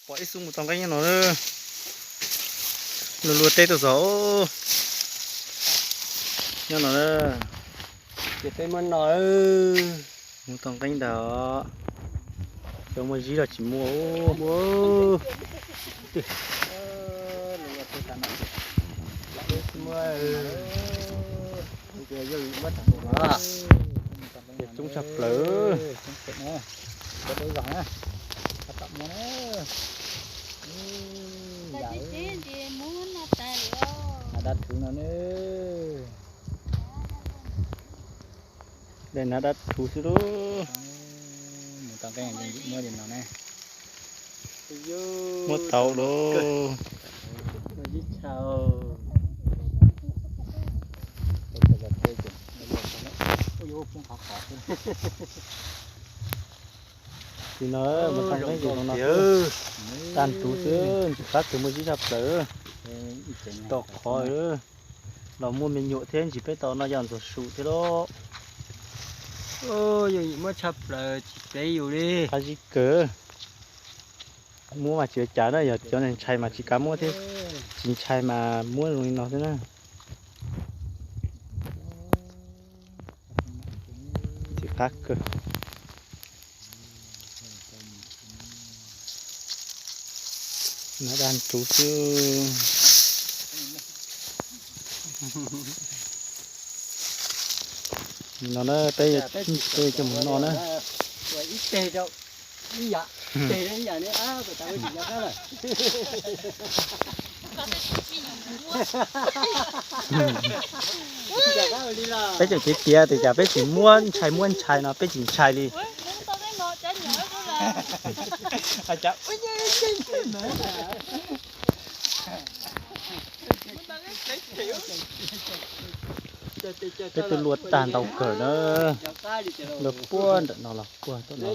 Pom ib xub mus tau nqeeb nyob no, luag luag teb tuaj txog nyob no. Ces peb muab no, mus tau nqeeb ntag. Xyov muaj zib los tsis muaj. Coob tshaj plaws. Dab thuv no ne. Dej nab dab thuv xwb lauj. Muab tau lauj. Tim no mus tau nqeeb tim no, dab thuv xwb, ntsis qab kawg, muaj zib tshaj plaws. Tom qhov los muaj me nyuam thiab, ntsis peb tau noj yog ntxuag su thiab lauj. Yog muab tshaj plaws tsis plev yus li. Qab zib kawg. Muab mas tsis ua cas na, yog cov ntshai mas tsis kav muab thiab, tsis ntshai mas muab zoo li no xwb na. Tsis qab kawg. Nab dab thuv xwb. No na, peb, peb coj mus noj na. Peb tseem tiav tiav tias cas peb tsis muab ntshai, muab ntshai no peb tsis ntshai li. Peb twb luaj tag ntau kawg na. Luaj puag nram no los puag tom no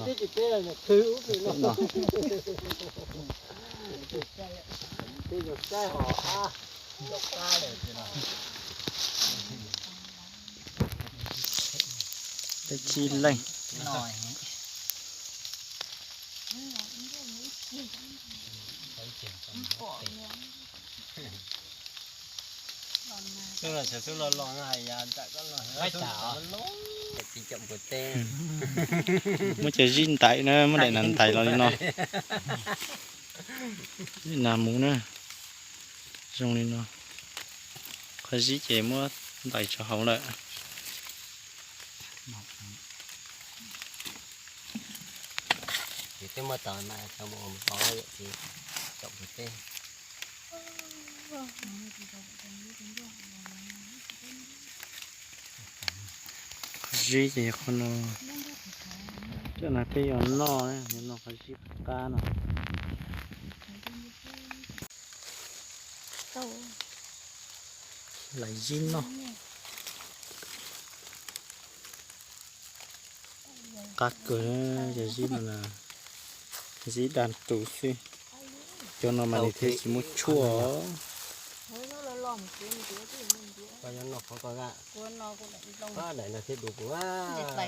los. Peb tsib leej. Muab cov zib ntais na, muab daim nas ntais los li no. Nas mus na, zoo li no. Qhov zib ces muab ntais tso hauv lawm. Zib ces qhov no, cov no peb yuav noj, yuav noj qhov zib qab no. Lawv zib noj. Qab kawg, yog zib no, zib dab thuv xwb. Cov no mas nws thiaj tsis muaj tshuaj.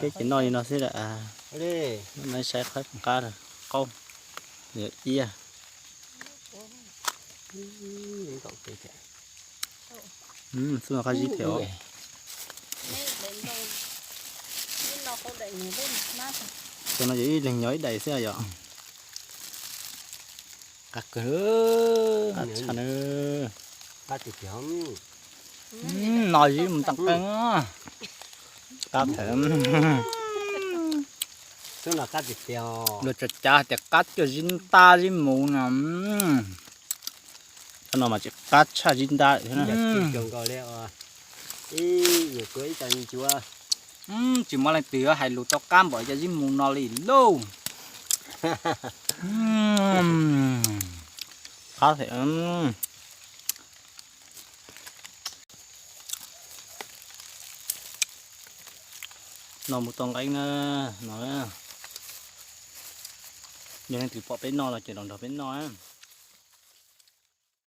Peb ces noj li no xwb lawm. Noj saib qab, qab qaub, yog iab. Xwb no qab zib thiab os. Cov no yog ib leeg nyob ib daim xwb yom. Qab kawg, qab tshaj na. No zib mus tag qees. Qab thiab. Luag tso cav hais tias qab coj zib ntab zib mus no. Cov no mas tsis qab tshaj zib ntab thiab na. Tsis muaj leej twg yuav hais lus tau qab npaum cov zib mus no li lauj. Qab thiab. No mus tau nqeeb na, no. Yog leej twg pom peb noj los ces los nrog peb noj.